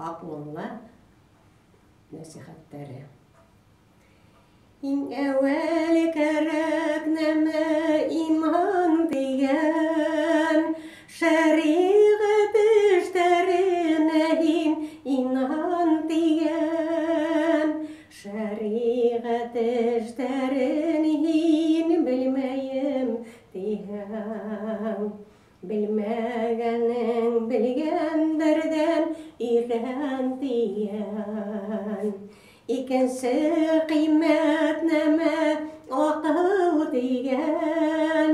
Аҡмулла нәсихәттәре. Иң әүәл кәрәк нәмә иман тигән, шәриғәт эштәренә һин инан тигән. Шәриғәт эштәрен һин белмәйем тиһәң, белмәгәнең белгәндәрҙән өйрән тигән. Икенсе ҡиммәт нәмә аҡыл тигән,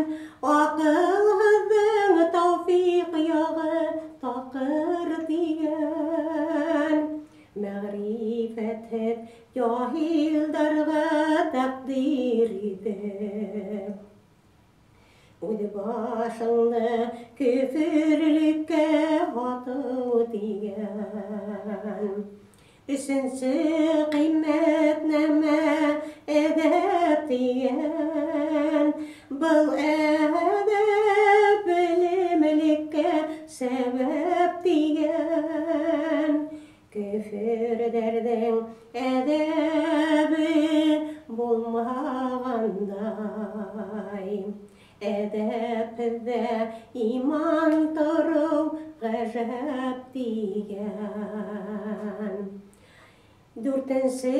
аҡылһыҙҙың тауфиҡ яғы таҡыр тигән. Мәғрифәтһеҙ яһилдарға тәҡдир итеп, үҙ башыңды көфөрлөккә һатыу тигән. Өсөнсө ҡиммәт нәмә әҙәп тигән, был әҙәп белемлеккә сәбәп тигән. Көфөрҙәрҙең әҙәбе булмағандай, әҙәпһеҙҙә иман тороу ғәжәп тигән. Дүртенсе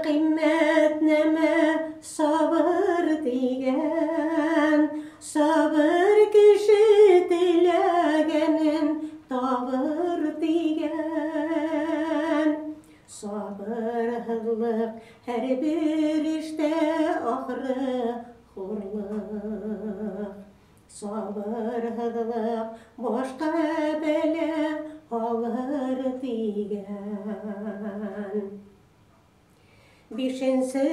ҡиммәт нәмә сабыр тигән, сабыр кеше теләгәнен табыр тигән. Сабырһыҙлыҡ һәр бер эштә ахыры хурлыҡ. Сабырһыҙлыҡ башҡа бәлә һалыр тигән. Бишенсе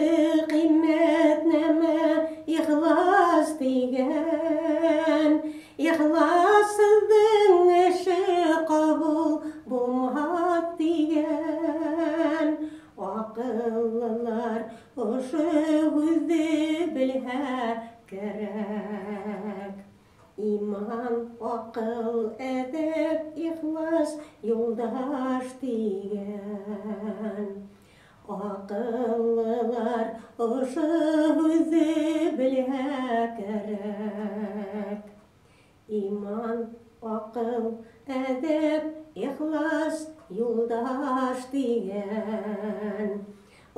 ҡиммәт нәмә ихлас тигән, ихласһыҙҙың эше ҡабул булмаҫ тигән. Аҡыллылар ошо һүҙҙе белһә кәрәк. Иман, аҡыл, әҙәп, ихлас юлдаш тигән. Аҡыллылар ошо һүҙҙе белһә кәрәк. Иман, аҡыл, әҙәп, ихлас юлдаш тигән.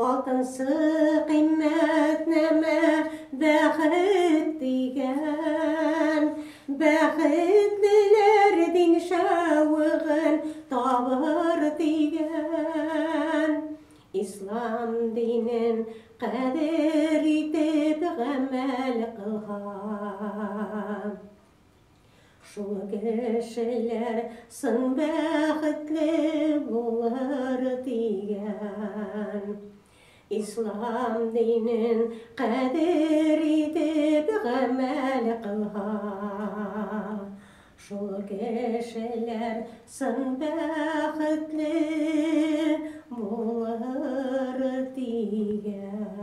Алтынсы ҡиммәт нәмә бәхет тигән, бәхетлеләр дин шәүеген табыр тигән. Ислам динен ҡәҙер итеп ғәмәл ҡылһа, шул кешеләр сын бәхетле булыр тигән. Ислам динен ҡәҙер итеп ғәмәл ҡылһа, шул кешеләр сын бәхетле булыр тигән.